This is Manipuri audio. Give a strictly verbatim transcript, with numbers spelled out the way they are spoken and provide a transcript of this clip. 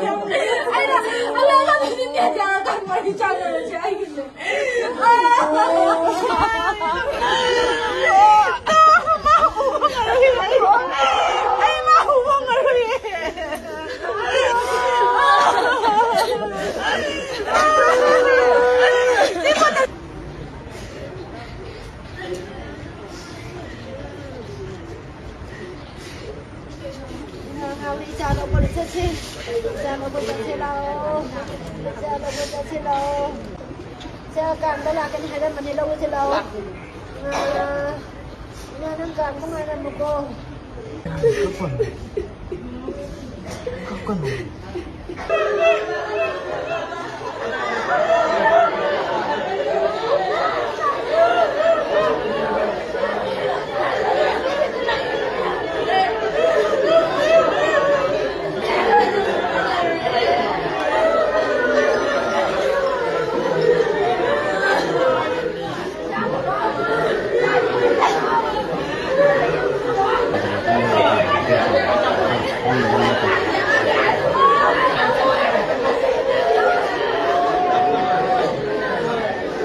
ꯑꯩꯅ, ꯑꯂꯥ, ꯑꯂꯥ, ꯅꯨꯡꯊꯤꯟ ꯅꯦꯠ ꯌꯥꯔꯀꯥꯟ ꯋꯥꯔꯤ ꯁꯥꯟꯅꯔꯁꯦ ꯑꯩꯒꯤꯁꯦ꯫ ꯉꯥꯎꯔꯤ ꯏꯆꯥ ꯂꯧꯕ ꯆꯠꯁꯤ꯫ ꯏꯆꯥ ꯂꯧꯕ ꯆꯠꯁꯤ ꯂꯥꯛꯑꯣ꯫ ꯏꯆꯥ ꯂꯧꯕ ꯆꯠꯁꯤ ꯂꯥꯛꯑꯣ꯫ ꯏꯆꯥ ꯀꯥꯡꯗ ꯂꯥꯛꯀꯅꯤ ꯍꯥꯏꯔꯝꯕꯅꯤ, ꯂꯧꯕ ꯆꯠꯁꯤ ꯂꯥꯛꯑꯣ꯫ ꯑꯥ, ꯏꯃꯥ, ꯅꯪ ꯀꯥꯡꯗ ꯉꯥꯏꯔꯝꯃꯨꯀꯣ꯫ ꯀꯞꯀꯅꯨ꯫ ꯀꯞꯀꯅꯨ꯫